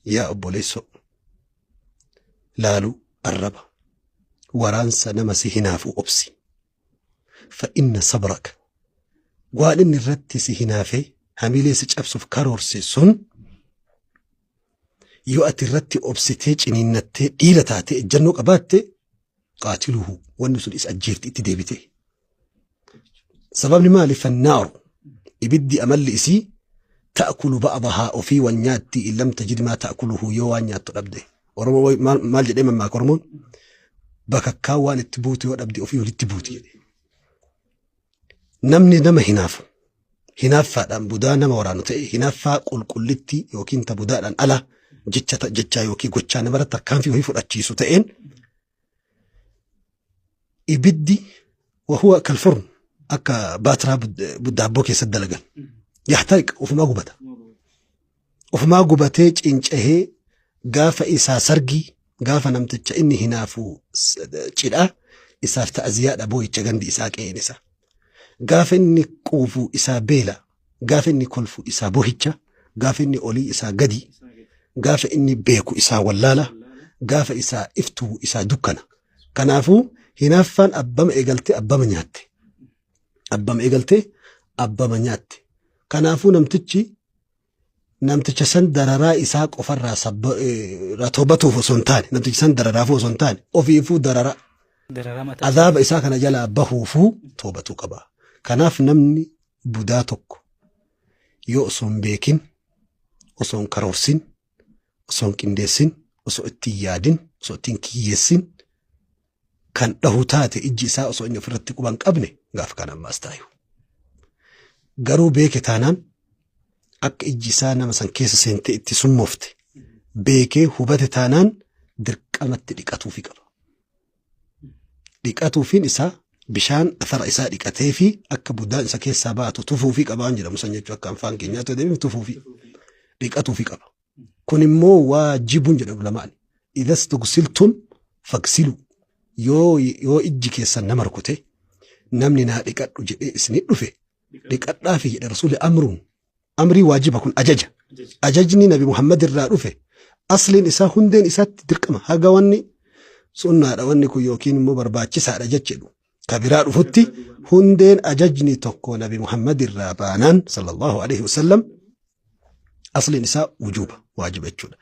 Yaa obboleessoo, laaluu, arraba, waraansa nama si hinaafuu obsi. Fa inna sabraka, waan inni irratti si hinaafee hamilee si cabsuuf karoorse sun yoo ati irratti obsitee ciniinnattee dhiira taatee ejjannoo qabaatte, qaatiluhu, wanni sun isa ajjeefti itti deebitee. Sababni maali? Fannaaru, ibiddi amalli isii ta'kulu ba'dahaa, ofii wal nyaatti, in lam tajid maa ta'kuluhu, yoo waan nyaattu dhabde. Oromoo maal jedhee mammaaka Oromoon? Bakakkaa waan itti buutu yoo dhabde ofii walitti buuti jedhe. Namni nama hinaafu hinaaffaadhaan budaa nama waraanu ta'e, hinaaffaa qulqullittii yookiin ta budaadhaan ala jecha jechaa yookiin gochaa namarratti tarkaanfii wayii fudhachiisu ta'een, ibiddi wahuwa kalfurn, akka baatiraa daabboo keessatti dalagan, yahtariq, ofumaa gubata. Ofumaa gubatee cincahee gaafa isaa sargii, gaafa namticha inni hinaafu cidhaa isaaf ta'aziyaadha, boo'icha gandi isaa, qe'een isaa. Gaafa inni quufu isaa beela, gaafa inni kolfu isaa bohicha, gaafa inni olii isaa gadi, gaafa inni beeku isaa wallaala, gaafa isaa iftuu isaa dukkana. Kanaafuu hinaaffaan abbama eegaltee abbama nyaatte. Abbama eegaltee abbama nyaatte. Kanaafuu namtichi namticha san dararaa isaa qofarraa irraa toobatuuf osoo hin taane, namticha san dararaafuu osoo hin taane, ofiifuu darara Dararaa mataa azaaba isaa kana jalaa bahuufuu toobatuu qaba. Kanaaf namni budaa tokko yoo osoo hin beekin, osoo hin karoorsin, osoo hin qindeessin, osoo itti hin yaadin, osoo itti hin kiyyeessin kan dhahu taate, ijji isaa osoo inni ofirratti quba hin qabne, gaafa kana ammaas taayu. Garuu beeke taanaan, akka ijji isaa nama san keessa seentee itti summoofte beekee hubate taanaan, dirqamatti dhiqatuufi qaba. Dhiqatuufiin isaa bishaan afara isaa dhiqatee fi akka budaan isa keessaa baatu tufuufii qaba waan jedhamu san jechuudha, akka afaan keenyaatti yoo deebiin tufuufii dhiqatuufii qaba. Kun immoo waajibuun jedhamu lamaan. Idha stugsiltum fagsiluu, yoo ijji keessan nama rukute, namni naa dhiqadhu jedhee isinii dhufe, dhiqadhaafi jedhe Rasuulli. Amruun amrii waajiba kun ajaja. Ajajni Nabi Muhammad irraa dhufe asliin isaa, hundeen isaatti dirqama, haga wanni sunnaadha wanni kun yookiin immoo barbaachisaadha jechuudha. Ka biraa dhufutti hundeen ajajni tokko Nabi Muhammad irraa baanaan, sallallahu alaihi wasallam, asliin isaa wujuuba, waajiba jechuudha.